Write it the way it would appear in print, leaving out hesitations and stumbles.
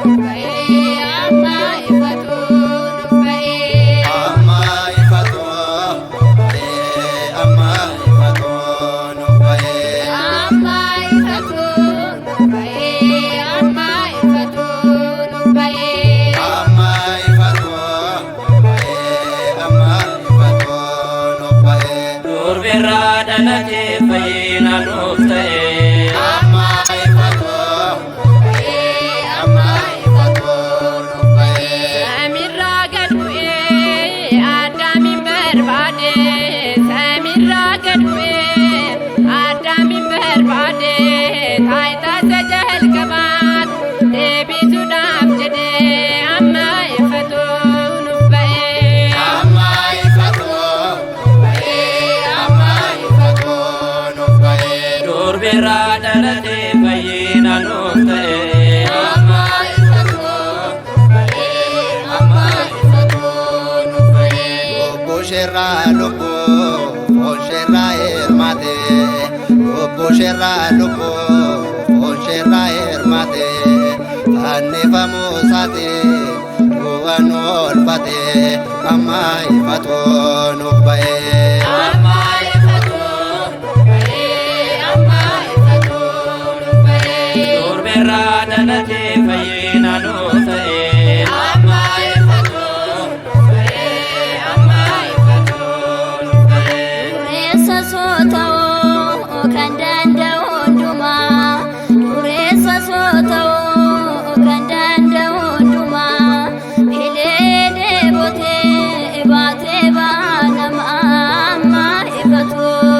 Nuuf ba'ee amma ifatu nuuf ba'ee. Amma ifatu ba'ee amma ifatu nuuf ba'ee. Amma ifatu nuuf ba'ee amma ifatu nuuf ba'ee. Amma ifatu ba'ee amma ifatu nuuf ba'ee. Durbirraa dhalatee fayyina nuuf ta'e. Amma ifatu Ba'ee amma ifatu nuuf ba'ee. Samiirraa gad bu'ee Addaamin barbaade. Samiirraa gad bu'ee Addaamin barbaade. Taayitaa isa jalqabaat deebisuudhaaf jedhee amma ifatu nuuf ba'ee. Amma ifatu ba'ee amma ifatu nuuf ba'ee. Durbirraa dhalatee fayyina nuuf ta'e. Amma ifatu ba'ee amma ifatu nuuf ba'ee. Lubbuu isheerraa lubbuu foon isheerraa hirmaate. Lubbuu isheerraa lubbuu foon isheerraa hirmaate. Fannifamuu isaatiin du'a nu oolfate. Amma ifatu nuuf ba'ee. Amma ifatu nuuf ba'ee amma ifatu nuuf ba'ee. Durbirraa dhalatee fayyina nuuf